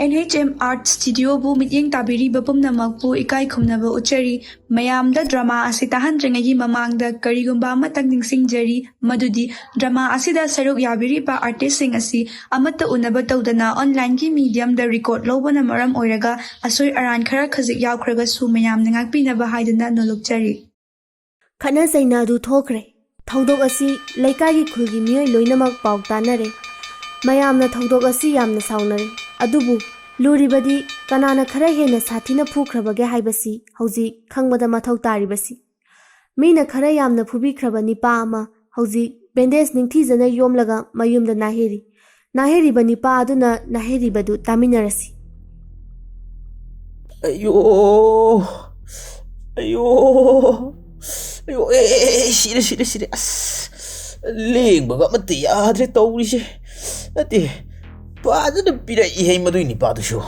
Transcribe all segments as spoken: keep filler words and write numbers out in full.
And H M art ꯁ꯭ꯇꯨꯗꯤꯑꯣꯕꯨ ꯃꯤꯠꯌꯦꯡ ꯇꯥꯕꯤꯔꯤꯕ ꯄꯨꯝꯅꯃꯛꯄꯨ ꯏꯀꯥꯏ ꯈꯨꯝꯅꯕ ꯎꯠꯆꯔꯤ꯫ ꯃꯌꯥꯝꯗ ꯗ꯭ꯔꯃꯥ ꯑꯁꯤ ꯇꯥꯍꯟꯗ꯭ꯔꯤꯉꯩꯒꯤ ꯃꯃꯥꯡꯗ ꯀꯔꯤꯒꯨꯝꯕ ꯑꯃꯇꯪ ꯅꯤꯡꯁꯤꯡꯖꯔꯤ, ꯃꯗꯨꯗꯤ ꯗ꯭ꯔꯃꯥ ꯑꯁꯤꯗ ꯁꯔꯨꯛ ꯌꯥꯕꯤꯔꯤꯕ ꯑꯥꯔꯇꯤꯁꯁꯤꯡ ꯑꯁꯤ ꯑꯃꯠꯇ ꯎꯅꯕ ꯇꯧꯗꯅ ꯑꯣꯟꯂꯥꯏꯟꯒꯤ ꯃꯤꯗꯤꯌꯝꯗ ꯔꯦꯀꯣꯔꯗ ꯂꯧꯕꯅ ꯃꯔꯝ ꯑꯣꯏꯔꯒ ꯑꯁꯣꯏ ꯑꯔꯥꯟ ꯈꯔ ꯈꯖꯤꯛ ꯌꯥꯎꯈ꯭ꯔꯒꯁꯨ ꯃꯌꯥꯝꯅ ꯉꯥꯛꯄꯤꯅꯕ ꯍꯥꯏꯗꯨꯅ ꯅꯣꯂꯨꯛꯆꯔꯤ꯫ ꯈꯠꯅ ꯆꯩꯅ ꯑꯗꯨ ꯊꯣꯛꯈ꯭ꯔꯦ꯫ ꯊꯧꯗꯣꯛ ꯑꯁꯤ ꯂꯩꯀꯥꯏꯒꯤ ꯈꯨꯜꯒꯤ ꯃꯤꯑꯣꯏ ꯂꯣꯏꯅꯃꯛ ꯄꯥꯎ ꯇꯥꯅꯔꯦ꯫ ꯃꯌꯥꯝꯅ ꯊꯧꯗꯣꯛ ꯑꯁꯤ ꯌꯥꯝꯅ ꯁꯥꯎꯅꯔꯦ꯫ ꯑꯗꯨꯕꯨ ꯂꯨꯔꯤꯕꯗꯤ ꯀꯅꯥꯅ ꯈꯔ ꯍꯦꯟꯅ ꯁꯥꯊꯤꯅ ꯐꯨꯈ꯭ꯔꯕꯒꯦ ꯍꯥꯏꯕꯁꯤ ꯍꯧꯖꯤꯛ ꯈꯪꯕꯗ ꯃꯊꯧ ꯇꯥꯔꯤꯕꯁꯤ꯫ ꯃꯤꯅ ꯈꯔ ꯌꯥꯝꯅ ꯐꯨꯕꯤꯈ꯭ꯔꯕ ꯅꯤꯄꯥ ꯑꯃ ꯍꯧꯖꯤꯛ ꯕꯦꯟꯗꯦꯖ ꯅꯤꯡꯊꯤꯖꯅ ꯌꯣꯝꯂꯒ ꯃꯌꯨꯝꯗ ꯅꯥꯍꯦꯔꯤ꯫ ꯅꯥꯍꯦꯔꯤꯕ ꯅꯤꯄꯥ ꯑꯗꯨꯅ ꯅꯥꯍꯦꯔꯤꯕꯗꯨ ꯇꯥꯃꯤꯟꯅꯔꯁꯤ꯫ ꯑꯌꯣ, ꯑꯌꯣ, ꯑꯌꯣ, ꯑꯦ, ꯑꯦ, ꯑꯦ, ꯁꯤꯔꯦ, ꯁꯤꯔꯦ, ꯁꯤꯔꯦ꯫ ꯑꯁ, ꯂꯦꯡꯕꯒ ꯑꯃꯠꯇ ꯌꯥꯗ꯭ꯔꯦ ꯇꯧꯔꯤꯁꯦ꯫ ꯅꯠꯇꯦ, ꯐꯖꯅ ꯄꯤꯔꯛꯏꯍꯦ ꯃꯗꯨꯏ ꯅꯤꯄꯥꯗꯨꯁꯨ꯫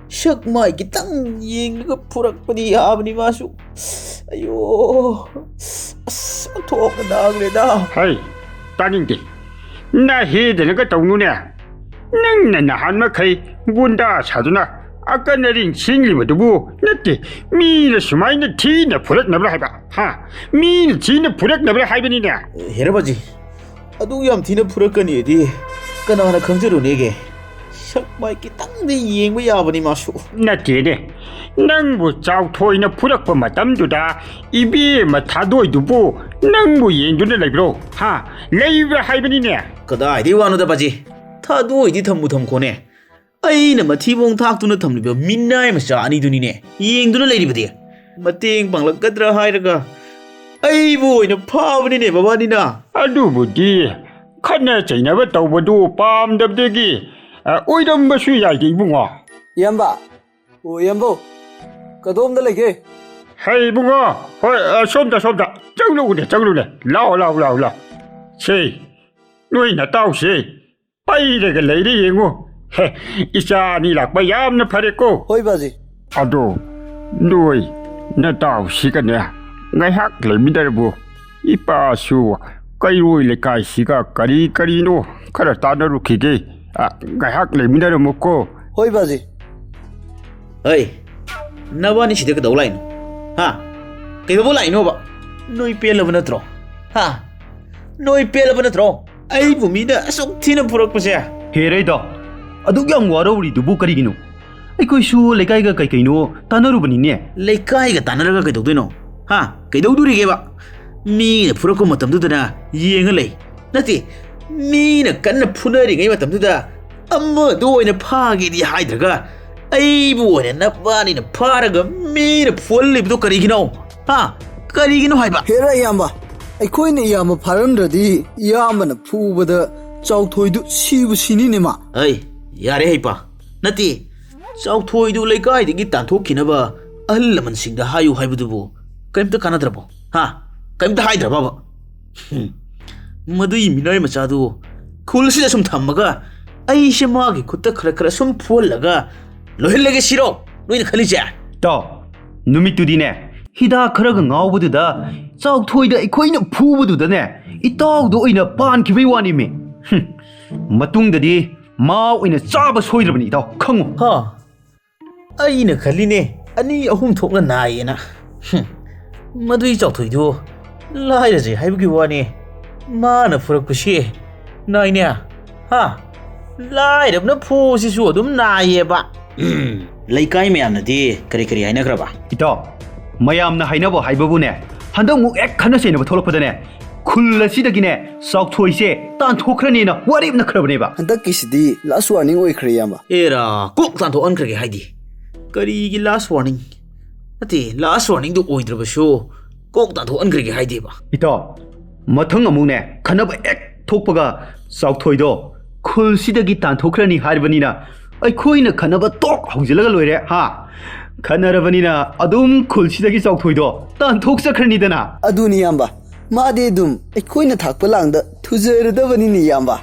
ꯁꯛ ꯃꯥꯏ ꯈꯤꯇꯪ ꯌꯦꯡꯂꯒ ꯐꯨꯔꯛꯄꯗꯤ ꯌꯥꯕꯅꯤ ꯃꯥꯁꯨ꯫ ꯑꯌꯣ, ꯑꯁ, ꯑꯣꯟꯊꯣꯛꯅ ꯅꯥꯈ꯭ꯔꯦꯗ꯫ ꯍꯩ, ꯇꯥꯅꯤꯡꯗꯦ꯫ ꯅꯥꯍꯦꯗꯅꯒ ꯇꯧꯅꯨꯅꯦ꯫ ꯅꯪꯅ ꯅꯍꯥꯟ ꯃꯈꯩ ꯒꯨꯟꯗꯥ ꯁꯥꯗꯨꯅ ꯑꯀꯟ ꯑꯔꯤꯡ ꯁꯤꯡꯂꯤꯕꯗꯨꯕꯨ ꯅꯠꯇꯦ, ꯃꯤꯅ ꯁꯨꯃꯥꯏꯅ ꯊꯤꯅ ꯐꯨꯔꯛꯅꯕ꯭ꯔꯥ ꯍꯥꯏꯕ? ꯍꯥ? ꯃꯤꯅ ꯊꯤꯅ ꯐꯨꯔꯛꯅꯕ꯭ꯔꯥ ꯍꯥꯏꯕꯅꯤꯅꯦ꯫ ꯍꯦꯔꯕꯥꯖꯤ, ꯑꯗꯨ ꯌꯥꯝ ꯊꯤꯅ ꯐꯨꯔꯛꯀꯅꯤꯗꯤ ꯀꯅꯥꯅ ꯈꯪꯖꯔꯨꯅꯦꯒꯦ? ꯁꯛ ꯃꯥꯏ ꯈꯤꯇꯪꯗꯤ ꯌꯦꯡꯕ ꯌꯥꯕꯅꯤ ꯃꯥꯁꯨ꯫ ꯅꯠꯇꯦꯅꯦ, ꯅꯪꯕꯨ ꯆꯥꯎꯊꯣꯏꯅ ꯐꯨꯔꯛꯄ ꯃꯇꯝꯗꯨꯗ ꯏꯕꯦꯝꯃ ꯊꯥꯗꯣꯏꯗꯨꯕꯨ ꯅꯪꯕꯨ ꯌꯦꯡꯗꯨꯅ ꯂꯩꯕ꯭ꯔꯣ? ꯍꯥ? ꯂꯩꯕ꯭ꯔꯥ ꯍꯥꯏꯕꯅꯤꯅꯦ꯫ ꯀꯗꯥꯏꯗꯩ ꯋꯥꯅꯣꯗ ꯕꯥꯖꯤ? ꯊꯥꯗꯣꯏꯗꯤ ꯊꯝꯕꯨ ꯊꯝꯈꯣꯅꯦ꯫ ꯑꯩꯅ ꯃꯊꯤꯕꯣꯡ ꯊꯥꯛꯇꯨꯅ ꯊꯝꯂꯤꯕ ꯃꯤꯅꯥꯏ ꯃꯆꯥ ꯑꯅꯤꯗꯨꯅꯤꯅꯦ ꯌꯦꯡꯗꯨꯅ ꯂꯩꯔꯤꯕꯗꯤ꯫ ꯃꯇꯦꯡ ꯄꯥꯡꯂꯛꯀꯗ꯭ꯔꯥ ꯍꯥꯏꯔꯒ ꯑꯩꯕꯨ ꯑꯣꯏꯅ ꯐꯥꯕꯅꯤꯅꯦ ꯃꯕꯥꯅꯤꯅ꯫ ꯑꯗꯨꯕꯨꯗꯤ ꯈꯠꯅ ꯆꯩꯅꯕ ꯇꯧꯕꯗꯨ ꯄꯥꯝꯗꯕꯗꯒꯤ, ꯑ, ꯑꯣꯏꯔꯝꯕꯁꯨ ꯌꯥꯏꯗ, ꯏꯕꯨꯡꯉꯣ꯫ ꯏꯌꯥꯝꯕ, ꯑꯣ ꯏꯌꯥꯝꯕꯧ, ꯀꯗꯣꯝꯗ ꯂꯩꯒꯦ? ꯍꯩ ꯏꯕꯨꯡꯉꯣ, ꯍꯣꯏ, ꯑ, ꯁꯣꯝꯗ, ꯁꯣꯝꯗ, ꯆꯪꯂꯛꯎꯅꯦ, ꯆꯪꯂꯨꯅꯦ, ꯂꯥꯛꯑꯣ, ꯂꯥꯛꯑꯣ, ꯂꯥꯛꯑꯣ, ꯂꯥꯛꯑꯣ꯫ ꯁꯦ, ꯅꯣꯏ ꯅꯇꯥꯎꯁꯦ ꯄꯩꯔꯒ ꯂꯩꯔꯦ ꯌꯦꯡꯉꯨ꯫ ꯍꯦ, ꯏꯆꯥ ꯑꯅꯤ ꯂꯥꯛꯄ ꯌꯥꯝꯅ ꯐꯔꯦꯀꯣ꯫ ꯍꯣꯏ ꯕꯥꯖꯤ꯫ ꯑꯗꯣ ꯅꯣꯏ ꯅꯇꯥꯎꯁꯤꯒꯅꯦ ꯉꯥꯏꯍꯥꯛ ꯂꯩꯃꯤꯟꯅꯔꯕꯨ꯫ ꯏꯄꯥꯁꯨ ꯀꯩꯔꯣꯏ ꯂꯩꯀꯥꯏꯁꯤꯒ ꯀꯔꯤ ꯀꯔꯤꯅꯣ ꯈꯔ ꯇꯥꯟꯅꯔꯨꯈꯤꯒꯦ꯫ ꯑ, ꯉꯥꯏꯍꯥꯛ ꯂꯩꯃꯤꯟꯅꯔꯝꯃꯨꯀꯣ꯫ ꯍꯣꯏ ꯕꯥꯖꯤ꯫ ꯍꯩ, ꯅꯕꯥꯅꯤ ꯁꯤꯗ ꯀꯩꯗꯧ ꯂꯥꯛꯏꯅꯣ? ꯍꯥ? ꯀꯩꯗꯧꯕ ꯂꯥꯛꯏꯅꯣꯕ? ꯅꯣꯏ ꯄꯦꯜꯂꯕ ꯅꯠꯇ꯭ꯔꯣ? ꯍꯥ? ꯅꯣꯏ ꯄꯦꯜꯂꯕ ꯅꯠꯇ꯭ꯔꯣ? ꯑꯩꯕꯨ ꯃꯤꯅ ꯑꯁꯨꯛ ꯊꯤꯅ ꯐꯨꯔꯛꯄꯁꯦ꯫ ꯍꯦꯔꯩꯗꯣ, ꯑꯗꯨꯛ ꯌꯥꯝ ꯋꯥꯔꯧꯔꯤꯗꯨꯕꯨ ꯀꯔꯤꯒꯤꯅꯣ? ꯑꯩꯈꯣꯏꯁꯨ ꯂꯩꯀꯥꯏꯒ ꯀꯩ ꯀꯩꯅꯣ ꯇꯥꯟꯅꯔꯨꯕꯅꯤꯅꯦ꯫ ꯂꯩꯀꯥꯏꯒ ꯇꯥꯟꯅꯔꯒ ꯀꯩꯗꯧꯗꯣꯏꯅꯣ? ꯍꯥ? ꯀꯩꯗꯧꯗꯣꯔꯤꯒꯦꯕ? ꯃꯤꯅ ꯐꯨꯔꯛꯄ ꯃꯇꯝꯗꯨꯗꯅ ꯌꯦꯡꯉ ꯂꯩ꯫ ꯅꯠꯇꯦ, ꯃꯤꯅ ꯀꯟꯅ ꯐꯨꯅꯔꯤꯉꯩ ꯃꯇꯝꯗꯨꯗ ꯑꯃꯗꯣ ꯑꯣꯏꯅ ꯐꯥꯒꯦꯗꯤ ꯍꯥꯏꯗ꯭ꯔꯒ, ꯑꯩꯕꯨ ꯑꯣꯏꯅ ꯅꯕꯥꯅꯤꯅ ꯐꯥꯔꯒ ꯃꯤꯅ ꯐꯨꯍꯜꯂꯤꯕꯗꯣ ꯀꯔꯤꯒꯤꯅꯣ? ꯍꯥ? ꯀꯔꯤꯒꯤꯅꯣ ꯍꯥꯏꯕ? ꯍꯦꯔꯥ ꯏꯌꯥꯝꯕ, ꯑꯩꯈꯣꯏꯅ ꯏꯌꯥꯝꯕ ꯐꯥꯔꯝꯗ꯭ꯔꯗꯤ ꯏꯌꯥꯝꯕꯅ ꯐꯨꯕꯗ ꯆꯥꯎꯊꯣꯏꯗꯨ ꯁꯤꯕꯨ ꯁꯤꯅꯤꯅꯦ ꯃꯥ꯫ ꯑꯩ, ꯌꯥꯔꯦ ꯍꯩꯄꯥ꯫ ꯅꯠꯇꯦ, ꯆꯥꯎꯊꯣꯏꯗꯨ ꯂꯩꯀꯥꯏꯗꯒꯤ ꯇꯥꯟꯊꯣꯛꯈꯤꯅꯕ ꯑꯍꯜ ꯂꯃꯟꯁꯤꯡꯗ ꯍꯥꯏꯌꯨ ꯍꯥꯏꯕꯗꯨꯕꯨ ꯀꯔꯤꯝꯇ ꯀꯥꯟꯅꯗ꯭ꯔꯕꯣ? ꯍꯥ? ꯀꯔꯤꯝꯇ ꯍꯥꯏꯗ꯭ꯔꯕꯕ? ꯍꯨꯝ꯫ ꯃꯗꯨꯒꯤ ꯃꯤꯅꯥꯏ ꯃꯆꯥꯗꯨ ꯈꯨꯜꯁꯤꯗ ꯁꯨꯝ ꯊꯝꯃꯒ ꯑꯩꯁꯦ ꯃꯥꯒꯤ ꯈꯨꯠꯇ ꯈꯔ ꯈꯔ ꯁꯨꯝ ꯐꯨꯍꯜꯂꯒ ꯂꯣꯏꯍꯜꯂꯒꯦ ꯁꯤꯔꯣ ꯅꯣꯏꯅ ꯈꯜꯂꯤꯁꯦ? ꯇꯥꯎ, ꯅꯨꯃꯤꯠꯇꯨꯗꯤꯅꯦ, ꯍꯤꯗꯥꯛ ꯈꯔꯒ ꯉꯥꯎꯕꯗꯨꯗ ꯆꯥꯎꯊꯣꯏꯗ ꯑꯩꯈꯣꯏꯅ ꯐꯨꯕꯗꯨꯗꯅꯦ, ꯏꯇꯥꯎꯗꯣ ꯑꯣꯏꯅ ꯄꯥꯟꯈꯤꯕꯩ ꯋꯥꯅꯤꯃꯤ꯫ ꯍꯨꯝ, ꯃꯇꯨꯡꯗꯗꯤ ꯃꯥ ꯑꯣꯏꯅ ꯆꯥꯕ ꯁꯣꯏꯗ꯭ꯔꯕꯅꯤ, ꯏꯇꯥꯎ, ꯈꯪꯉꯨ꯫ ꯍꯥ? ꯑꯩꯅ ꯈꯜꯂꯤꯅꯦ, ꯑꯅꯤ ꯑꯍꯨꯝ ꯊꯣꯛꯅ ꯅꯥꯏꯌꯦꯅ꯫ ꯍꯨꯝ, ꯃꯗꯨꯏ ꯆꯥꯎꯊꯣꯏꯗꯨ ꯂꯥꯏꯔꯖꯩ ꯍꯥꯏꯕꯒꯤ ꯋꯥꯅꯤ, ꯃꯥꯅ ꯐꯨꯔꯛꯄꯁꯤ ꯅꯥꯏꯅꯦ꯫ ꯍꯥ? ꯂꯥꯏꯔꯕꯅ ꯐꯨꯕꯁꯤꯁꯨ ꯑꯗꯨꯝ ꯅꯥꯏꯌꯦꯕ꯫ ꯎꯝ, ꯂꯩꯀꯥꯏ ꯃꯌꯥꯝꯅꯗꯤ ꯀꯔꯤ ꯀꯔꯤ ꯍꯥꯏꯅꯈ꯭ꯔꯕ? ꯏꯇꯥꯎ, ꯃꯌꯥꯝꯅ ꯍꯥꯏꯅꯕ ꯍꯥꯏꯕꯕꯨꯅꯦ, ꯍꯟꯗꯛꯃꯨꯛ ꯍꯦꯛ ꯈꯠꯅ ꯆꯩꯅꯕ ꯊꯣꯛꯂꯛꯄꯗꯅꯦ, ꯈꯨꯜ ꯑꯁꯤꯗꯒꯤꯅꯦ ꯆꯥꯎꯊꯣꯏꯁꯦ ꯇꯥꯟꯊꯣꯛꯈ꯭ꯔꯅꯤꯅ ꯋꯥꯔꯦꯞꯅꯈ꯭ꯔꯕꯅꯦꯕ꯫ ꯍꯟꯗꯛꯀꯤꯁꯤꯗꯤ last warning ꯑꯣꯏꯈ꯭ꯔꯦ, ꯏꯌꯥꯝꯕ꯫ ꯑꯦꯔꯥ, ꯀꯣꯛ ꯇꯥꯟꯊꯣꯛꯍꯟꯈ꯭ꯔꯒꯦ ꯍꯥꯏꯗꯤ? ꯀꯔꯤꯒꯤ last warning? ꯅꯠꯇꯦ, last warningꯗꯨ ꯑꯣꯏꯗ꯭ꯔꯕꯁꯨ ꯀꯣꯛ ꯇꯥꯟꯊꯣꯛꯍꯟꯈ꯭ꯔꯒꯦ ꯍꯥꯏꯗꯦꯕ꯫ ꯏꯇꯥꯎ, ꯃꯊꯪ ꯑꯃꯨꯛꯅꯦ ꯈꯟꯅꯕ ꯍꯦꯛ ꯊꯣꯛꯄꯒ ꯆꯥꯎꯊꯣꯏꯗꯣ ꯈꯨꯜꯁꯤꯗꯒꯤ ꯇꯥꯟꯊꯣꯛꯈ꯭ꯔꯅꯤ ꯍꯥꯏꯔꯕꯅꯤꯅ, ꯑꯩꯈꯣꯏꯅ ꯈꯟꯅꯕ ꯇꯣꯛ ꯍꯧꯖꯤꯜꯂꯒ ꯂꯣꯏꯔꯦ, ꯍꯥ? ꯈꯟꯅꯔꯕꯅꯤꯅ ꯑꯗꯨꯝ ꯈꯨꯜꯁꯤꯗꯒꯤ ꯆꯥꯎꯊꯣꯏꯗꯣ ꯇꯥꯟꯊꯣꯛꯆꯈ꯭ꯔꯅꯤꯗꯅ꯫ ꯑꯗꯨꯅꯤ, ꯏꯌꯥꯝꯕ꯫ ꯃꯥꯗꯤ ꯑꯗꯨꯝ ꯑꯩꯈꯣꯏꯅ ꯊꯥꯛꯄ ꯂꯥꯡꯗ ꯊꯨꯖꯔꯗꯕꯅꯤꯅꯦ, ꯏꯌꯥꯝꯕ꯫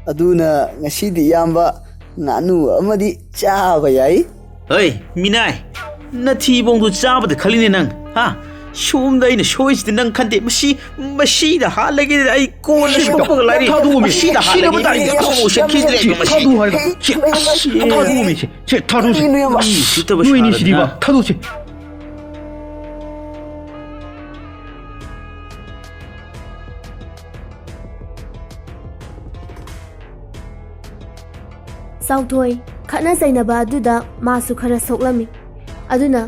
ꯑꯗꯨꯅ ꯉꯁꯤꯗꯤ, ꯏꯌꯥꯝꯕ, ꯉꯥꯅꯨ ꯑꯃꯗꯤ ꯆꯥꯕ ꯌꯥꯏ꯫ ꯍꯩ, ꯃꯤꯅꯥꯏ, ꯅꯊꯤꯕꯣꯡꯗꯨ ꯆꯥꯕꯗ ꯈꯜꯂꯤꯅꯦ ꯅꯪ, ꯍꯥ? ꯁꯣꯝꯗ ꯑꯩꯅ ꯁꯣꯏꯁꯤꯗꯤ ꯅꯪ ꯈꯟꯗꯦ꯫ ꯃꯁꯤ, ꯃꯁꯤꯗ ꯍꯥꯠꯂꯒꯦ꯫ ꯑꯩ ꯀꯣꯟꯅ ꯁꯤ ꯁꯣꯛꯄꯒ ꯂꯥꯏꯔꯤ꯫ ꯊꯥꯗꯣꯛꯑꯣꯃꯤ꯫ ꯃꯁꯤꯗ ꯁꯤꯔꯕ ꯍꯥꯠꯂꯒꯦ꯫ ꯇꯥꯔꯦ꯫ ꯊꯥꯗꯣꯛꯑꯣ, ꯁꯦ, ꯁꯤ, ꯊꯤꯗ꯭ꯔꯦ꯫ ꯁꯤ, ꯃꯁꯤ꯫ ꯊꯥꯗꯣꯛꯑꯣ ꯍꯥꯏꯔꯒ꯫ ꯁꯤ, ꯑꯁ, ꯊꯥꯗꯣꯛꯑꯣꯃꯤ꯫ ꯁꯦ, ꯁꯦ, ꯊꯥꯗꯣꯛꯑꯣꯁꯦ꯫ ꯀꯔꯤꯅꯣ ꯌꯥꯝ ꯅꯣꯏ, ꯎꯁꯤꯠꯇꯕ ꯅꯣꯏꯅꯤ ꯁꯤꯗꯤꯕ꯫ ꯁꯥꯗꯅ꯫ ꯊꯥꯗꯣꯛꯑꯣꯁꯦ꯫ ꯆꯥꯎꯊꯣꯏ ꯈꯠꯅ ꯆꯩꯅꯕ ꯑꯗꯨꯗ ꯃꯥꯁꯨ ꯈꯔ ꯁꯣꯛꯂꯝꯃꯤ꯫ ꯑꯗꯨꯅ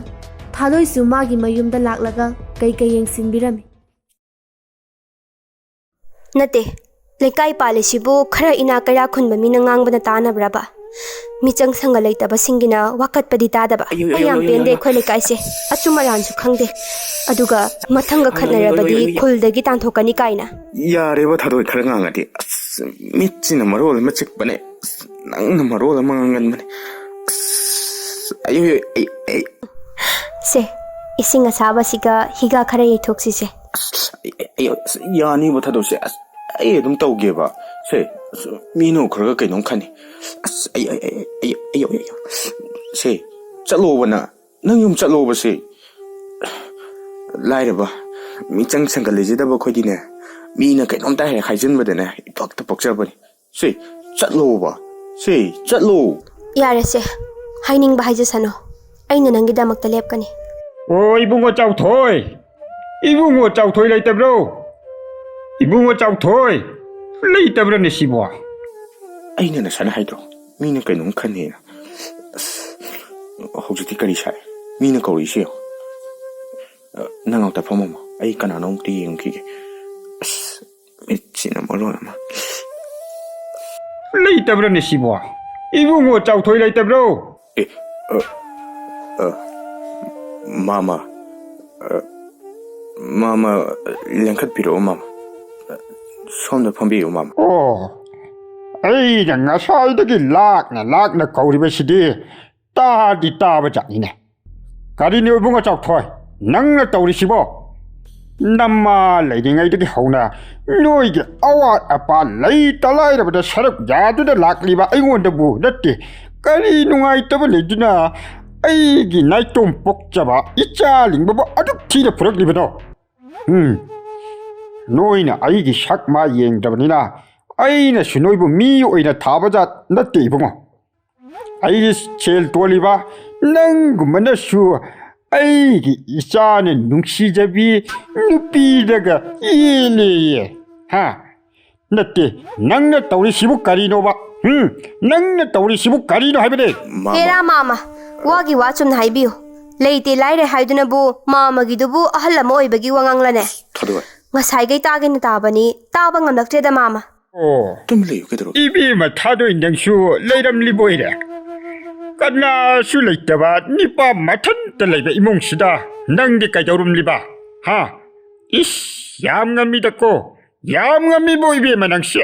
ꯊꯥꯗꯣꯏꯁꯨ ꯃꯥꯒꯤ ꯃꯌꯨꯝꯗ ꯂꯥꯛꯂꯒ ꯀꯩ ꯀꯩ ꯌꯦꯡꯁꯤꯟꯕꯤꯔꯝꯃꯤ꯫ ꯅꯠꯇꯦ, ꯂꯩꯀꯥꯏ ꯄꯥꯜꯂꯤꯁꯤꯕꯨ ꯈꯔ ꯏꯅꯥꯛ ꯀꯩꯔꯥꯛ ꯈꯨꯟꯕ ꯃꯤꯅ ꯉꯥꯡꯕꯅ ꯇꯥꯅꯕ꯭ꯔꯕ? ꯃꯤꯆꯪ ꯁꯪꯒ ꯂꯩꯇꯕꯁꯤꯡꯒꯤꯅ ꯋꯥꯀꯠꯄꯗꯤ ꯇꯥꯗꯕ꯫ ꯑꯌꯣ, ꯑꯌꯣ, ꯑꯩ ꯌꯥꯝ ꯑꯌꯣ, ꯑꯌꯣ, ꯄꯦꯟꯗꯦ ꯑꯌꯣ꯫ ꯑꯩꯈꯣꯏ ꯂꯩꯀꯥꯏꯁꯦ꯫ ꯑꯆꯨꯝ ꯑꯔꯥꯟꯁꯨ ꯈꯪꯗꯦ꯫ ꯑꯗꯨꯒ ꯃꯊꯪꯒ ꯑꯌꯣ, ꯑꯌꯣ, ꯑꯌꯣ, ꯈꯠꯅꯔꯕꯗꯤ ꯑꯌꯣ, ꯑꯌꯣ꯫ ꯈꯨꯜꯗꯒꯤ ꯇꯥꯟꯊꯣꯛꯀꯅꯤ ꯀꯥꯏꯅ꯫ ꯌꯥꯔꯦꯕ, ꯊꯥꯗꯣꯏ ꯈꯔ ꯉꯥꯡꯉꯗꯤ꯫ ꯑꯁ, ꯃꯤꯠꯁꯤꯅ ꯃꯔꯣꯜ ꯑꯃ ꯆꯤꯛꯄꯅꯦ꯫ ꯑꯁ, ꯅꯪꯅ ꯃꯔꯣꯜ ꯑꯃ ꯉꯥꯡꯒꯟꯕꯅꯦ꯫ ꯑꯁ, ꯑꯌꯣ, ꯑꯌꯣ, ꯑꯩ, ꯑꯩ꯫ ꯁꯦ, ꯏꯁꯤꯡ ꯑꯁꯥꯕꯁꯤꯒ ꯍꯤꯒꯥ ꯈꯔ ꯌꯩꯊꯣꯛꯁꯤꯁꯦ꯫ ꯑꯁ, ꯑꯩ, ꯑꯩ, ꯑꯩ, ꯑꯁ, ꯌꯥꯅꯤꯕ ꯊꯥꯗꯣꯏꯁꯦ꯫ ꯑꯁ, ꯑꯩ ꯑꯗꯨꯝ ꯇꯧꯒꯦꯕ꯫ ꯁꯦ, ꯑꯁ, ꯃꯤꯅ ꯎꯈ꯭ꯔꯒ ꯀꯩꯅꯣꯝ ꯈꯟꯅꯤ꯫ ꯑꯁ, ꯑꯩ, ꯑꯩ, ꯑꯩ, ꯑꯩ, ꯑꯩ, ꯑꯩ, ꯑꯩ, ꯑꯩ꯫ ꯁꯦ, ꯆꯠꯂꯣꯕ ꯅꯪ꯫ ꯅꯪ ꯌꯨꯝ ꯆꯠꯂꯣꯕ ꯁꯦ꯫ ꯂꯥꯏꯔꯕ, ꯃꯤꯆꯪ ꯁꯪꯒ ꯂꯩꯖꯗꯕ ꯑꯩꯈꯣꯏꯗꯤꯅꯦ, ꯃꯤꯅ ꯀꯩꯅꯣꯝꯇ ꯍꯦꯛ ꯍꯥꯏꯖꯤꯟꯕꯗꯅꯦ, ꯏꯄꯛꯇ ꯄꯛꯆꯕꯅꯤ꯫ ꯁꯦ, ꯆꯠꯂꯣꯕ꯫ ꯁꯦ, ꯆꯠꯂꯣ꯫ ꯌꯥꯔꯦꯁꯦ, ꯍꯥꯏꯅꯤꯡꯕ ꯍꯥꯏꯖꯁꯅꯨ꯫ ꯑꯩꯅ ꯅꯪꯒꯤꯗꯃꯛꯇ ꯂꯦꯞꯀꯅꯤ꯫ ꯑꯣ, ꯏꯕꯨꯡꯉꯣ ꯆꯥꯎꯊꯣꯏ! ꯏꯕꯨꯡꯉꯣ ꯆꯥꯎꯊꯣꯏ ꯂꯩꯇꯕ꯭ꯔꯣ? ꯏꯕꯨꯡꯉꯣ ꯆꯥꯎꯊꯣꯏ! ꯂꯩꯇꯕ꯭ꯔꯅꯦ ꯁꯤꯕꯣ? ꯑꯩꯅ ꯅꯁꯥꯅ ꯍꯥꯏꯗ꯭ꯔꯣ, ꯃꯤꯅ ꯀꯩꯅꯣꯝ ꯈꯟꯅꯦꯅ? ꯑꯁ, ꯍꯧꯖꯤꯛꯇꯤ ꯀꯔꯤ ꯁꯥꯏ? ꯃꯤꯅ ꯀꯧꯔꯛꯏꯁꯦ ꯌꯦꯡꯉꯣ꯫ ꯑ, ꯅꯪ ꯑꯝꯇ ꯐꯝꯃꯝꯃꯣ, ꯑꯩ ꯀꯅꯥꯅꯣ ꯑꯃꯨꯛꯇ ꯌꯦꯡꯈꯤꯒꯦ꯫ ꯑꯁ, ꯃꯤꯠꯁꯤꯅ ꯃꯔꯣꯟ ꯑꯃ꯫ ꯂꯩꯇꯕ꯭ꯔꯅꯦ ꯁꯤꯕꯣ? ꯏꯕꯨꯡꯉꯣ ꯆꯥꯎꯊꯣꯏ ꯂꯩꯇꯕ꯭ꯔꯣ? ꯑꯦ, ꯑ, ꯑ, ꯃꯥꯃ, ꯑ, ꯃꯥꯃ, ꯂꯦꯡꯈꯠꯄꯤꯔꯛꯑꯣ, ꯃꯥꯃ꯫ ꯁꯣꯝꯗ ꯐꯝꯕꯤꯌꯨ, ꯃꯥꯃ꯫ ꯑꯣ, ꯑꯩꯅ ꯉꯁꯥꯏꯗꯒꯤ ꯂꯥꯛꯅ ꯂꯥꯛꯅ ꯀꯧꯔꯤꯕꯁꯤꯗꯤ ꯇꯥꯗꯤ ꯇꯥꯕ ꯖꯥꯠꯅꯤꯅꯦ꯫ ꯀꯔꯤꯅꯣ ꯏꯕꯨꯡꯉꯣ ꯆꯥꯎꯊꯣꯏ, ꯅꯪꯅ ꯇꯧꯔꯤꯁꯤꯕꯣ? ꯅꯃꯥ ꯂꯩꯔꯤꯉꯩꯗꯒꯤ ꯍꯧꯅ ꯅꯣꯏꯒꯤ ꯑꯋꯥꯠ ꯑꯄꯥ ꯂꯩꯇ ꯂꯥꯏꯔꯕꯗ ꯁꯔꯨꯛ ꯌꯥꯗꯨꯅ ꯂꯥꯛꯂꯤꯕ ꯑꯩꯉꯣꯟꯗꯕꯨ ꯅꯠꯇꯦ, ꯀꯔꯤ ꯅꯨꯡꯉꯥꯏꯇꯕ ꯂꯩꯗꯨꯅ ꯑꯩꯒꯤ ꯅꯥꯏꯇꯣꯝ ꯄꯣꯛꯆꯕ ꯏꯆꯥ ꯂꯤꯡꯕꯕꯨ ꯑꯗꯨꯛ ꯊꯤꯅ ꯐꯨꯔꯛꯂꯤꯕꯅꯣ? ꯎꯝ, ꯅꯣꯏꯅ ꯑꯩꯒꯤ ꯁꯛ ꯃꯥ ꯌꯦꯡꯗ꯭ꯔꯕꯅꯤꯅ ꯑꯩꯅꯁꯨ ꯅꯣꯏꯕꯨ ꯃꯤ ꯑꯣꯏꯅ ꯊꯥꯕ ꯖꯥꯠ ꯅꯠꯇꯦ ꯏꯕꯨꯡꯉꯣ꯫ ꯑꯩꯒꯤ ꯁꯦꯜ ꯇꯣꯜꯂꯤꯕ ꯅꯪꯒꯨꯝꯕꯅꯁꯨ ꯑꯩꯒꯤ ꯏꯆꯥꯅ ꯅꯨꯡꯁꯤꯖꯕꯤ ꯅꯨꯄꯤꯗꯒ ꯌꯦꯜꯂꯦꯌꯦ꯫ ꯍꯥ? ꯅꯠꯇꯦ, ꯅꯪꯅ ꯇꯧꯔꯤꯁꯤꯕꯨ ꯀꯔꯤꯅꯣꯕ? ꯎꯝ? ꯅꯪꯅ ꯇꯧꯔꯤꯁꯤꯕꯨ ꯀꯔꯤꯅꯣ ꯍꯥꯏꯕꯅꯦ? ꯃꯥꯃ꯫ ꯍꯦꯔꯥ ꯃꯥꯃ, ꯋꯥꯒꯤ ꯋꯥ ꯆꯨꯝꯅ ꯍꯥꯏꯕꯤꯌꯨ꯫ ꯂꯩꯇꯦ ꯂꯥꯏꯔꯦ ꯍꯥꯏꯗꯨꯅꯕꯨ ꯃꯥꯃꯒꯤꯗꯨꯕꯨ ꯑꯍꯜ ꯑꯃ ꯑꯣꯏꯕꯒꯤ ꯋꯥꯉꯥꯡꯂꯅꯦ? ꯊꯥꯗꯣꯏ꯫ ꯉꯁꯥꯏꯒꯩ ꯇꯥꯒꯦꯅ ꯇꯥꯕꯅꯤ, ꯇꯥꯕ ꯉꯝꯂꯛꯇ꯭ꯔꯦꯗ ꯃꯥꯃ꯫ ꯑꯣ꯫ ꯇꯨꯝ ꯂꯩꯌꯨ, ꯀꯩꯗꯧꯔꯒꯦ? ꯏꯕꯦꯝꯃ ꯊꯥꯗꯣꯏ, ꯅꯪꯁꯨ ꯂꯩꯔꯝꯂꯤꯕꯣꯏꯔꯦ꯫ ꯀꯅꯥꯁꯨ ꯂꯩꯇꯕ ꯅꯤꯄꯥ ꯃꯊꯟꯇ ꯂꯩꯕ ꯏꯃꯨꯡꯁꯤꯗ ꯅꯪꯗꯤ ꯀꯩꯗꯧꯔꯝꯂꯤꯕ? ꯍꯥ? ꯏꯁ, ꯌꯥꯝ ꯉꯝꯃꯤꯗꯀꯣ, ꯌꯥꯝ ꯉꯝꯃꯤꯕꯣ ꯏꯕꯦꯝꯃ ꯅꯪꯁꯦ꯫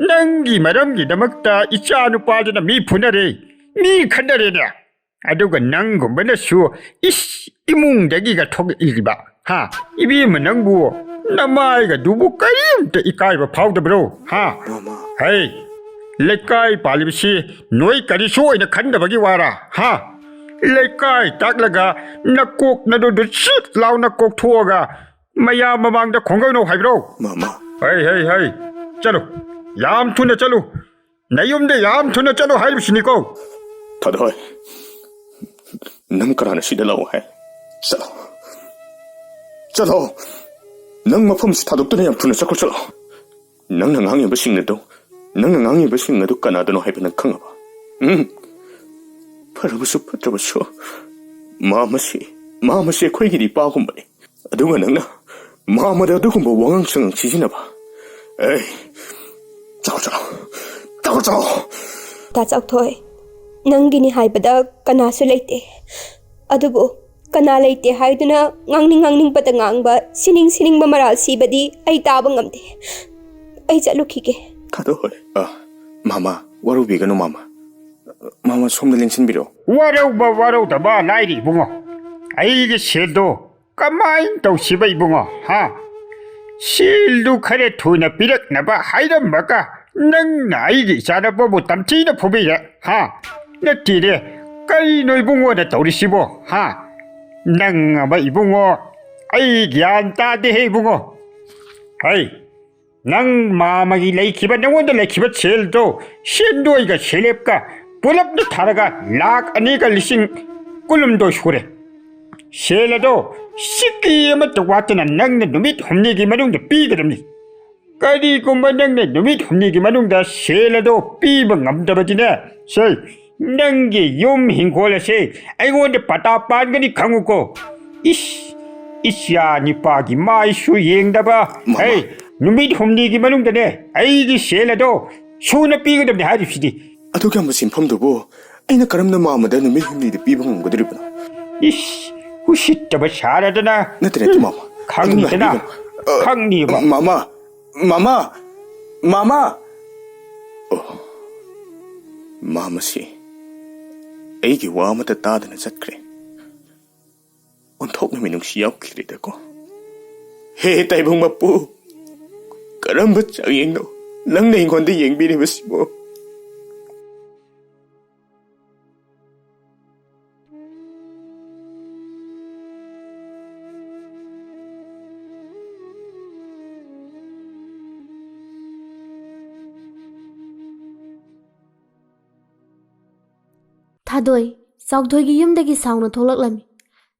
ꯅꯪꯒꯤ ꯃꯔꯝꯒꯤꯗꯃꯛꯇ ꯏꯆꯥ ꯅꯨꯄꯥꯗꯨꯅ ꯃꯤ ꯐꯨꯅꯔꯦ, ꯃꯤ ꯈꯠꯅꯔꯦꯅꯦ꯫ ꯑꯗꯨꯒ ꯅꯪꯒꯨꯝꯕꯅꯁꯨ ꯏꯁ ꯏꯃꯨꯡꯗꯒꯤꯒ ꯊꯣꯛꯂꯛꯏꯕ, ꯍꯥ? ꯏꯕꯦꯝꯃ ꯅꯪꯕꯨ ꯅꯃꯥꯏꯒꯗꯨꯕꯨ ꯀꯔꯤꯝꯇ ꯏꯀꯥꯏꯕ ꯐꯥꯎꯗꯕ꯭ꯔꯣ, ꯍꯥ? ꯃꯥꯃ꯫ ꯍꯩ, ꯂꯩꯀꯥꯏ ꯄꯥꯜꯂꯤꯕꯁꯤ ꯅꯣꯏ ꯀꯔꯤꯁꯨ ꯑꯣꯏꯅ ꯈꯟꯗꯕꯒꯤ ꯋꯥꯔꯥ, ꯍꯥ? ꯂꯩꯀꯥꯏ ꯇꯥꯛꯂꯒ ꯅꯀꯣꯛ ꯅꯗꯨꯗꯨ ꯆꯤꯠ ꯂꯥꯎꯅ ꯀꯣꯛꯊꯣꯛꯑꯒ ꯃꯌꯥꯝ ꯃꯃꯥꯡꯗ ꯈꯣꯡꯒꯧꯅꯧ ꯍꯥꯏꯕ꯭ꯔꯣ? ꯃꯥꯃ꯫ ꯍꯩ, ꯍꯩ, ꯍꯩ, ꯆꯠꯂꯨ, ꯌꯥꯝ ꯊꯨꯅ ꯆꯠꯂꯨ꯫ ꯅꯌꯨꯝꯗ ꯌꯥꯝ ꯊꯨꯅ ꯆꯠꯂꯨ ꯍꯥꯏꯔꯤꯕꯁꯤꯅꯤꯀꯣ꯫ ꯊꯥꯗꯣꯏ, ꯅꯪ ꯀꯅꯥꯅ ꯁꯤꯗ ꯂꯥꯛꯑꯣ ꯍꯥꯏ? ꯆꯠꯂꯣ꯫ ꯆꯠꯂꯣ꯫ ꯅꯪ ꯃꯐꯝꯁꯤ ꯊꯥꯗꯣꯛꯇꯨꯅ ꯌꯥꯝ ꯊꯨꯅ ꯆꯠꯈ꯭ꯔꯣ, ꯆꯠꯂꯣ꯫ ꯅꯪꯅ ꯉꯥꯡꯉꯤꯕꯁꯤꯡ ꯑꯗꯨ, ꯅꯪꯅ ꯉꯥꯡꯉꯤꯕꯁꯤꯡ ꯑꯗꯨ ꯀꯅꯥꯗꯅꯣ ꯍꯥꯏꯕ ꯅꯪ ꯈꯪꯉꯕ? ꯎꯝ? ꯐꯔꯕꯁꯨ ꯐꯠꯇ꯭ꯔꯕꯁꯨ, ꯃꯥꯃꯁꯤ, ꯃꯥꯃꯁꯤ ꯑꯩꯈꯣꯏꯒꯤꯗꯤ ꯏꯄꯥꯒꯨꯝꯕꯅꯤ꯫ ꯑꯗꯨꯒ ꯅꯪꯅ ꯃꯥꯃꯗ ꯑꯗꯨꯒꯨꯝꯕ ꯋꯥꯉꯥꯡ ꯁꯉꯥꯡ ꯁꯤꯖꯤꯟꯅꯕ? ꯑꯦ, ꯆꯠꯈ꯭ꯔꯣ, ꯆꯠꯈ꯭ꯔꯣ꯫ ꯆꯠꯈ꯭ꯔꯣ, ꯆꯠꯈ꯭ꯔꯣ꯫ ꯇꯥ ꯆꯥꯎꯊꯣꯏ, ꯅꯪꯒꯤꯅꯤ ꯍꯥꯏꯕꯗ ꯀꯅꯥꯁꯨ ꯂꯩꯇꯦ꯫ ꯑꯗꯨꯕꯨ ꯀꯅꯥ ꯂꯩꯇꯦ ꯍꯥꯏꯗꯨꯅ ꯉꯥꯡꯅꯤꯡ ꯉꯥꯡꯅꯤꯡꯕꯇ ꯉꯥꯡꯕ, ꯁꯤꯅꯤꯡ ꯁꯤꯅꯤꯡꯕ ꯃꯔꯥꯜ ꯁꯤꯕꯗꯤ ꯑꯩ ꯇꯥꯕ ꯉꯝꯗꯦ꯫ ꯑꯩ ꯆꯠꯂꯨꯈꯤꯒꯦ꯫ ꯊꯥꯗꯣꯏ꯫ ꯑ, ꯃꯥꯃ, ꯋꯥꯔꯧꯕꯤꯒꯅꯨ ꯃꯥꯃ꯫ ꯃꯥꯃ, ꯁꯣꯝꯗ ꯂꯦꯡꯁꯤꯟꯕꯤꯔꯛꯑꯣ꯫ ꯋꯥꯔꯧꯕ ꯋꯥꯔꯧꯗꯕ ꯂꯥꯏꯔꯤ ꯏꯕꯨꯡꯉꯣ꯫ ꯑꯩꯒꯤ ꯁꯦꯜꯗꯣ ꯀꯃꯥꯏꯅ ꯇꯧꯁꯤꯕ ꯏꯕꯨꯡꯉꯣ, ꯍꯥ? ꯁꯦꯜꯗꯨ ꯈꯔ ꯊꯨꯅ ꯄꯤꯔꯛꯅꯕ ꯍꯥꯏꯔꯝꯃꯒ ꯅꯪꯅ ꯑꯩꯒꯤ ꯏꯆꯥꯅꯨꯄꯥꯕꯨ ꯇꯝꯊꯤꯅ ꯐꯨꯕꯤꯔꯦ, ꯍꯥ? ꯅꯠꯇꯦꯅꯦ, ꯀꯔꯤꯅꯣ ꯏꯕꯨꯡꯉꯣꯅ ꯇꯧꯔꯤꯁꯤꯕꯣ? ꯍꯥ? ꯅꯪ ꯑꯃ ꯏꯕꯨꯡꯉꯣ, ꯑꯩ ꯒ꯭ꯌꯥꯟ ꯇꯥꯗꯦꯍꯦ ꯏꯕꯨꯡꯉꯣ꯫ ꯍꯩ, ꯅꯪ ꯃꯥꯃꯒꯤ ꯂꯩꯈꯤꯕ, ꯅꯉꯣꯟꯗ ꯂꯩꯈꯤꯕ ꯁꯦꯜꯗꯣ ꯁꯦꯟꯗꯣꯏꯒ ꯁꯦꯂꯦꯞꯀ ꯄꯨꯂꯞꯅ ꯊꯥꯔꯒ ꯂꯥꯛ ꯑꯅꯤꯒ ꯂꯤꯁꯤꯡ ꯀꯨꯟꯍꯨꯝꯗꯣꯏ ꯁꯨꯔꯦ꯫ ꯁꯦꯜ ꯑꯗꯣ ꯁꯤꯀꯤ ꯑꯃꯠꯇ ꯋꯥꯠꯇꯅ ꯅꯪꯅ ꯅꯨꯃꯤꯠ ꯍꯨꯝꯅꯤꯒꯤ ꯃꯅꯨꯡꯗ ꯄꯤꯒꯗꯕꯅꯤ꯫ ꯀꯔꯤꯒꯨꯝꯕ ꯅꯪꯅ ꯅꯨꯃꯤꯠ ꯍꯨꯝꯅꯤꯒꯤ ꯃꯅꯨꯡꯗ ꯁꯦꯜ ꯑꯗꯣ ꯄꯤꯕ ꯉꯝꯗꯕꯗꯤꯅꯦ, ꯁꯦ, ꯅꯪꯒꯤ ꯌꯨꯝ ꯍꯤꯡꯒꯣꯜ ꯑꯁꯦ ꯑꯩꯉꯣꯟꯗ ꯄꯇꯥ ꯄꯥꯟꯒꯅꯤ, ꯈꯪꯉꯨꯀꯣ꯫ ꯏꯁ, ꯏꯆꯥ ꯅꯤꯄꯥꯒꯤ ꯃꯥꯏꯁꯨ ꯌꯦꯡꯗꯕ꯫ ꯃꯃꯥ꯫ ꯍꯦ, ꯅꯨꯃꯤꯠ ꯍꯨꯝꯅꯤꯒꯤ ꯃꯅꯨꯡꯗꯅꯦ ꯑꯩꯒꯤ ꯁꯦꯜ ꯑꯗꯣ ꯁꯨꯅ ꯄꯤꯒꯗꯕꯅꯤ ꯍꯥꯏꯔꯤꯕꯁꯤꯗꯤ꯫ ꯑꯗꯨꯛ ꯌꯥꯝꯕ ꯁꯦꯟꯐꯝꯗꯨꯕꯨ ꯑꯩꯅ ꯀꯔꯝꯅ ꯃꯥꯃꯗ ꯅꯨꯃꯤꯠ ꯍꯨꯝꯅꯤꯗ ꯄꯤꯕ ꯉꯝꯒꯗꯧꯔꯤꯕꯅꯣ? ꯏꯁ, ꯎꯁꯤꯠꯇꯕ ꯁꯥꯔꯗꯅ꯫ ꯅꯠꯇꯦ, ꯅꯠꯇꯦ, ꯃꯥꯃ꯫ ꯈꯪꯅꯤꯗꯅ꯫ ꯑꯗꯨꯝꯅ ꯍꯥꯏꯕꯤꯒꯅꯨ꯫ ꯑ, ꯈꯪꯅꯤꯕ꯫ ꯃꯥꯃ, ꯃꯥꯃ, ꯃꯥꯃ! ꯑꯣ, ꯃꯥꯃꯁꯤ ꯑꯩꯒꯤ ꯋꯥ ꯑꯃꯠꯇ ꯇꯥꯗꯅ ꯆꯠꯈ꯭ꯔꯦ꯫ ꯑꯣꯟꯊꯣꯛꯅ ꯃꯤꯅꯨꯡꯁꯤ ꯌꯥꯎꯈꯤꯗ꯭ꯔꯦꯗꯀꯣ꯫ ꯍꯦ ꯇꯥꯏꯕꯪ ꯃꯄꯨ, ꯀꯔꯝꯕ ꯆꯥꯡꯌꯦꯡꯅꯣ ꯅꯪꯅ ꯑꯩꯉꯣꯟꯗ ꯌꯦꯡꯕꯤꯔꯤꯕꯁꯤꯕꯣ? ꯊꯥꯗꯣꯏ ꯆꯥꯎꯊꯣꯏꯒꯤ ꯌꯨꯝꯗꯒꯤ ꯁꯥꯎꯅ ꯊꯣꯛꯂꯛꯂꯝꯃꯤ꯫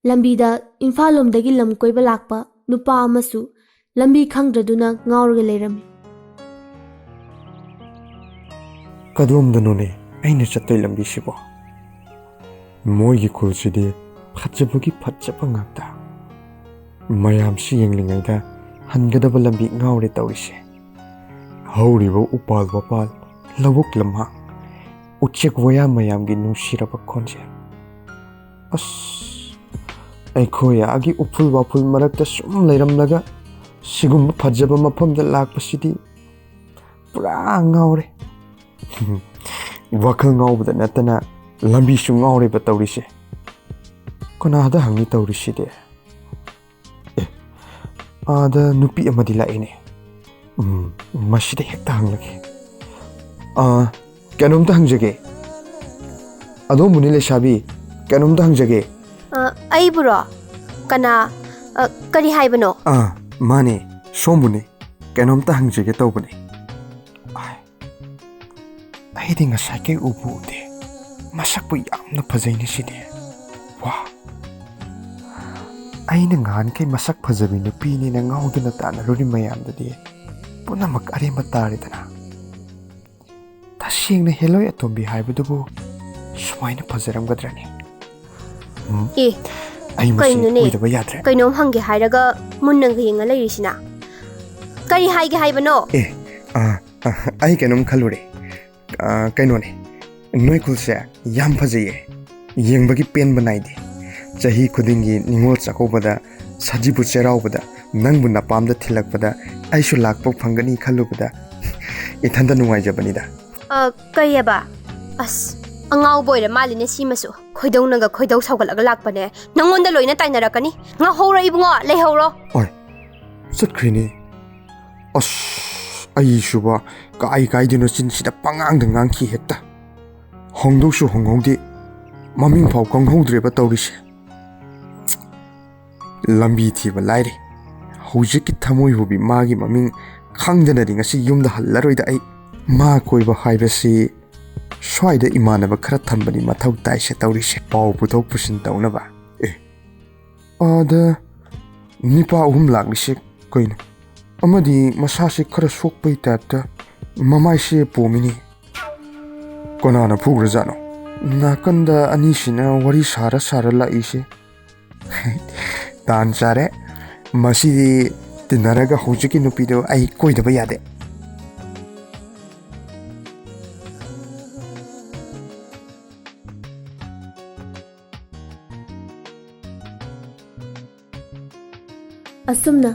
ꯂꯝꯕꯤꯗ ꯏꯝꯐꯥꯜ ꯂꯣꯝꯗꯒꯤ ꯂꯝ ꯀꯣꯏꯕ ꯂꯥꯛꯄ ꯅꯨꯄꯥ ꯑꯃꯁꯨ ꯂꯝꯕꯤ ꯈꯪꯗ꯭ꯔꯗꯨꯅ ꯉꯥꯎꯔꯒ ꯂꯩꯔꯝꯃꯤ꯫ "ꯀꯗꯣꯝꯗꯅꯣꯅꯦ ꯑꯩꯅ ꯆꯠꯇꯣꯏ ꯂꯝꯕꯤꯁꯤꯕꯣ? ꯃꯣꯏꯒꯤ ꯈꯨꯜꯁꯤꯗꯤ ꯐꯖꯕꯒꯤ ꯐꯖꯕ ꯉꯥꯛꯇ꯫ ꯃꯌꯥꯝꯁꯤ ꯌꯦꯡꯂꯤꯉꯩꯗ ꯍꯟꯒꯗꯕ ꯂꯝꯕꯤ ꯉꯥꯎꯔꯦ ꯇꯧꯔꯤꯁꯦ꯫ ꯍꯧꯔꯤꯕ ꯎꯄꯥꯜ ꯋꯥꯄꯥꯜ, ꯂꯧꯕꯨꯛ ꯂꯝꯍꯥꯡ, ꯎꯆꯦꯛ ꯋꯥꯌꯥ ꯃꯌꯥꯝꯒꯤ ꯅꯨꯡꯁꯤꯔꯕ ꯈꯣꯟꯖꯦꯜ꯫ ꯑꯁ, ꯑꯩꯈꯣꯏ ꯑꯥꯒꯤ ꯎꯐꯨꯜ ꯋꯥꯐꯨꯜ ꯃꯔꯛꯇ ꯁꯨꯝ ꯂꯩꯔꯝꯂꯒ ꯁꯤꯒꯨꯝꯕ ꯐꯖꯕ ꯃꯐꯝꯗ ꯂꯥꯛꯄꯁꯤꯗꯤ ꯄꯨꯔꯥ ꯉꯥꯎꯔꯦ꯫ ꯋꯥꯈꯜ ꯉꯥꯎꯕꯗ ꯅꯠꯇꯅ ꯂꯝꯕꯤꯁꯨ ꯉꯥꯎꯔꯦꯕ ꯇꯧꯔꯤꯁꯦ꯫ ꯀꯅꯥꯗ ꯍꯪꯅꯤ ꯇꯧꯔꯤꯁꯤꯗꯤ? ꯑꯦ, ꯑꯥꯗ ꯅꯨꯄꯤ ꯑꯃꯗꯤ ꯂꯥꯛꯏꯅꯦ꯫ ꯎꯝ, ꯃꯁꯤꯗ ꯍꯦꯛꯇ ꯍꯪꯂꯒꯦ꯫ ꯑꯥ, ꯀꯩꯅꯣꯝꯇ ꯍꯪꯖꯒꯦ꯫ ꯑꯗꯣꯝꯕꯨꯅꯤ ꯂꯩꯁꯥꯕꯤ, ꯀꯩꯅꯣꯝꯇ ꯍꯪꯖꯒꯦ꯫ ꯑ, ꯑꯩꯕꯨꯔꯣ? ꯀꯅꯥ? ꯑ, ꯀꯔꯤ ꯍꯥꯏꯕꯅꯣ? ꯑꯥ, ꯃꯥꯅꯦ, ꯁꯣꯝꯕꯨꯅꯦ꯫ ꯀꯩꯅꯣꯝꯇ ꯍꯪꯖꯒꯦ ꯇꯧꯕꯅꯦ꯫ ꯑꯥꯏ, ꯑꯩꯗꯤ ꯉꯁꯥꯏꯈꯩ ꯎꯕꯨ ꯎꯗꯦ꯫ ꯃꯁꯛꯄꯨ ꯌꯥꯝꯅ ꯐꯖꯩꯅꯦ ꯁꯤꯗꯤ꯫ ꯋꯥ! ꯑꯩꯅ ꯉꯍꯥꯟꯈꯩ ꯃꯁꯛ ꯐꯖꯕꯤ ꯅꯨꯄꯤꯅꯦꯅ ꯉꯥꯎꯗꯨꯅ ꯇꯥꯟꯅꯔꯨꯔꯤ ꯃꯌꯥꯝꯗꯨꯗꯤ ꯄꯨꯝꯅꯃꯛ ꯑꯔꯦꯝꯕ ꯇꯥꯔꯦꯗꯅ꯫ ꯇꯁꯦꯡꯅ ꯍꯦꯂꯣꯏ ꯑꯇꯣꯝꯕꯤ ꯍꯥꯏꯕꯗꯨꯕꯨ ꯁꯨꯃꯥꯏꯅ ꯐꯖꯔꯝꯒꯗ꯭ꯔꯅꯦ? ꯎꯝ, ꯑꯦ, ꯑꯩ ꯃꯁꯤ ꯀꯩꯅꯣꯅꯦ? ꯀꯣꯏꯗꯕ ꯌꯥꯗ꯭ꯔꯦ꯫ ꯀꯩꯅꯣꯝ ꯍꯪꯒꯦ ꯍꯥꯏꯔꯒ ꯃꯨꯟꯅꯒ ꯌꯦꯡꯉ ꯂꯩꯔꯤꯁꯤꯅ? ꯀꯔꯤ ꯍꯥꯏꯒꯦ ꯍꯥꯏꯕꯅꯣ? ꯑꯦ, ꯑ, ꯑ, ꯑꯩ ꯀꯩꯅꯣꯝ ꯈꯜꯂꯨꯔꯦ꯫ ꯑ, ꯀꯩꯅꯣꯅꯦ, ꯅꯣꯏ ꯈꯨꯜꯁꯦ ꯌꯥꯝ ꯐꯖꯩꯌꯦ, ꯌꯦꯡꯕꯒꯤ ꯄꯦꯟꯕ ꯅꯥꯏꯗꯦ꯫ ꯆꯍꯤ ꯈꯨꯗꯤꯡꯒꯤ ꯅꯤꯉꯣꯜ ꯆꯥꯛꯀꯧꯕꯗ, ꯁꯖꯤꯕꯨ ꯆꯩꯔꯥꯎꯕꯗ ꯅꯪꯕꯨ ꯅꯄꯥꯝꯗ ꯊꯤꯜꯂꯛꯄꯗ ꯑꯩꯁꯨ ꯂꯥꯛꯄ ꯐꯪꯒꯅꯤ ꯈꯜꯂꯨꯕꯗ ꯏꯊꯟꯇ ꯅꯨꯡꯉꯥꯏꯖꯕꯅꯤꯗ꯫ ꯑ, ꯀꯩꯑꯕ? ꯑꯁ, ꯑꯉꯥꯎꯕ ꯑꯣꯏꯔ ꯃꯥꯜꯂꯤꯅꯦ ꯁꯤꯃꯁꯨ꯫ ꯈꯣꯏꯗꯧꯅꯒ ꯈꯣꯏꯗꯧ ꯁꯥꯎꯒꯠꯂꯒ ꯂꯥꯛꯄꯅꯦ꯫ ꯅꯪꯉꯣꯟꯗ ꯂꯣꯏꯅ ꯇꯥꯏꯅꯔꯛꯀꯅꯤ꯫ ꯉꯥꯎꯍꯧꯔꯣ ꯏꯕꯨꯡꯉꯣ, ꯂꯩꯍꯧꯔꯣ꯫ ꯑꯣꯏ, ꯆꯠꯈ꯭ꯔꯦꯅꯦ꯫ ꯑꯁ, ꯑꯩꯁꯨꯕ ꯀꯥꯏ ꯀꯥꯏꯗꯅꯣ ꯆꯤꯟꯁꯤꯗ ꯄꯉꯥꯡꯗ ꯉꯥꯡꯈꯤ ꯍꯦꯛꯇ꯫ ꯍꯣꯡꯗꯣꯛꯁꯨ ꯍꯣꯡꯍꯧꯗꯦ, ꯃꯃꯤꯡ ꯐꯥꯎ ꯈꯪꯍꯧꯗ꯭ꯔꯦꯕ ꯇꯧꯔꯤꯁꯦ꯫ ꯂꯝꯕꯤ ꯊꯤꯕ ꯂꯥꯏꯔꯤ꯫ ꯍꯧꯖꯤꯛꯀꯤ ꯊꯃꯣꯏ ꯍꯨꯕꯤ ꯃꯥꯒꯤ ꯃꯃꯤꯡ ꯈꯪꯗꯅꯗꯤ ꯉꯁꯤ ꯌꯨꯝꯗ ꯍꯜꯂꯔꯣꯏꯗ ꯑꯩ꯫ ꯃꯥ ꯀꯣꯏꯕ ꯍꯥꯏꯕꯁꯤ ꯁ꯭ꯋꯥꯏꯗ ꯏꯃꯥꯟꯅꯕ ꯈꯔ ꯊꯝꯕꯅꯤ ꯃꯊꯧ ꯇꯥꯏꯁꯦ ꯇꯧꯔꯤꯁꯦ, ꯄꯥꯎ ꯄꯨꯊꯣꯛ ꯄꯨꯁꯤꯟ ꯇꯧꯅꯕ꯫ ꯑꯦ, ꯑꯥꯗ ꯅꯤꯄꯥ ꯑꯍꯨꯝ ꯂꯥꯛꯂꯤꯁꯦ ꯀꯩꯅꯣ? ꯑꯃꯗꯤ ꯃꯁꯥꯁꯦ ꯈꯔ ꯁꯣꯛꯄꯩ ꯇꯥꯏꯞꯇ ꯃꯃꯥꯏꯁꯦ ꯄꯣꯝꯃꯤꯅꯦ꯫ ꯀꯅꯥꯅ ꯐꯨꯈ꯭ꯔꯖꯥꯠꯅꯣ? ꯅꯥꯀꯟꯗ ꯑꯅꯤꯁꯤꯅ ꯋꯥꯔꯤ ꯁꯥꯔ ꯁꯥꯔ ꯂꯥꯛꯏꯁꯦ꯫ ꯇꯥꯟ ꯆꯥꯔꯦ꯫ ꯃꯁꯤꯗꯤ ꯇꯤꯟꯅꯔꯒ ꯍꯧꯖꯤꯛꯀꯤ ꯅꯨꯄꯤꯗꯣ ꯑꯩ ꯀꯣꯏꯗꯕ ꯌꯥꯗꯦ꯫ ꯑꯁꯨꯝꯅ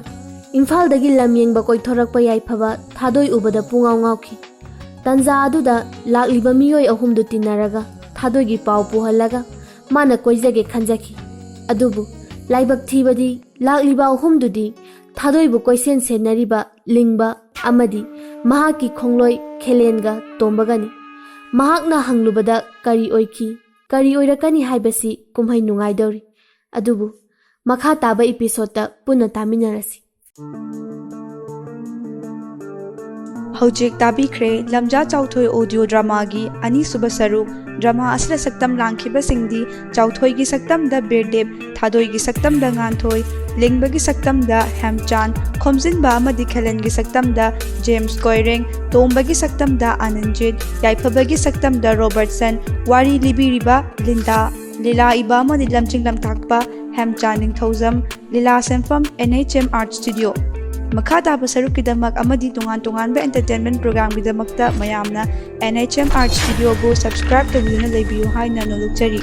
ꯏꯝꯐꯥꯜꯗꯒꯤ ꯂꯝ ꯌꯦꯡꯕ ꯀꯣꯏꯊꯣꯔꯛꯄ ꯌꯥꯏꯐꯕ ꯊꯥꯗꯣꯏ ꯎꯕꯗ ꯄꯨꯡꯉꯥꯎ ꯉꯥꯎꯈꯤ꯫ ꯇꯥꯟꯖꯥ ꯑꯗꯨꯗ ꯂꯥꯛꯂꯤꯕ ꯃꯤꯑꯣꯏ ꯑꯍꯨꯝꯗꯨ ꯇꯤꯟꯅꯔꯒ ꯊꯥꯗꯣꯏꯒꯤ ꯄꯥꯎ ꯄꯨꯍꯜꯂꯒ ꯃꯥꯅ ꯀꯣꯏꯖꯒꯦ ꯈꯟꯖꯈꯤ꯫ ꯑꯗꯨꯕꯨ ꯂꯥꯏꯕꯛ ꯊꯤꯕꯗꯤ ꯂꯥꯛꯂꯤꯕ ꯑꯍꯨꯝꯗꯨꯗꯤ ꯊꯥꯗꯣꯏꯕꯨ ꯀꯣꯏꯁꯦꯟ ꯁꯦꯟꯅꯔꯤꯕ ꯂꯤꯡꯕ ꯑꯃꯗꯤ ꯃꯍꯥꯛꯀꯤ ꯈꯣꯡꯂꯣꯏ ꯈꯦꯂꯦꯟꯒ ꯇꯣꯝꯕꯒꯅꯤ꯫ ꯃꯍꯥꯛꯅ ꯍꯪꯂꯨꯕꯗ ꯀꯔꯤ ꯑꯣꯏꯈꯤ? ꯀꯔꯤ ꯑꯣꯏꯔꯛꯀꯅꯤ ꯍꯥꯏꯕꯁꯤ ꯀꯨꯝꯍꯩ ꯅꯨꯡꯉꯥꯏꯗꯧꯔꯤ꯫ ꯑꯗꯨꯕꯨ ꯃꯈꯥ ꯇꯥꯕ episode ꯇ ꯄꯨꯟꯅ ꯇꯥꯃꯤꯟꯅꯔꯁꯤ꯫ ꯍꯧꯖꯤꯛ ꯇꯥꯕꯤꯈ꯭ꯔꯦ ꯂꯝꯖꯥ ꯆꯥꯎꯊꯣꯏ audio drama ꯒꯤ ꯑꯅꯤꯁꯨꯕ ꯁꯔꯨꯛ꯫ Drama ꯑꯁꯤꯗ ꯁꯛꯇꯝ ꯂꯥꯡꯈꯤꯕꯁꯤꯡꯗꯤ ꯆꯥꯎꯊꯣꯏꯒꯤ ꯁꯛꯇꯝꯗ ꯕꯤꯔꯗꯤꯞ, ꯊꯥꯗꯣꯏꯒꯤ ꯁꯛꯇꯝꯗ ꯉꯥꯟꯊꯣꯏ, ꯂꯤꯡꯕꯒꯤ ꯁꯛꯇꯝꯗ ꯍꯦꯝꯆꯥꯟ, ꯈꯣꯝꯖꯤꯟꯕ ꯑꯃꯗꯤ ꯈꯦꯂꯦꯟꯒꯤ ꯁꯛꯇꯝꯗ ꯖꯦꯝꯁ ꯀꯣꯏꯔꯦꯡ, ꯇꯣꯝꯕꯒꯤ ꯁꯛꯇꯝꯗ ꯑꯅꯟꯖꯤꯠ, ꯌꯥꯏꯐꯕꯒꯤ ꯁꯛꯇꯝꯗ ꯔꯣꯕꯔꯠꯁꯟ, ꯋꯥꯔꯤ ꯂꯤꯕꯤꯔꯤꯕ ꯂꯤꯟꯗꯥ, ꯂꯤꯂꯥ ꯏꯕ ꯑꯃꯗꯤ ꯂꯝꯖꯤꯡ ꯂꯝꯇꯥꯛꯄ ꯍꯦꯝꯆꯥꯟ ꯅꯤꯡꯊꯧꯖꯝ, ꯂꯤꯂꯥ ꯁꯦꯝꯐꯝ N H M Art Studio꯫ ꯃꯈꯥ ꯇꯥꯕ ꯁꯔꯨꯛꯀꯤꯗꯃꯛ ꯑꯃꯗꯤ ꯇꯣꯉꯥꯟ ꯇꯣꯉꯥꯟꯕ entertainment program ꯒꯤꯗꯃꯛꯇ ꯃꯌꯥꯝꯅ N H M Art Studio ꯕꯨ subscribe ꯇꯧꯕꯤꯗꯨꯅ ꯂꯩꯕꯤꯌꯨ ꯍꯥꯏꯅ ꯅꯣꯂꯨꯛꯆꯔꯤ꯫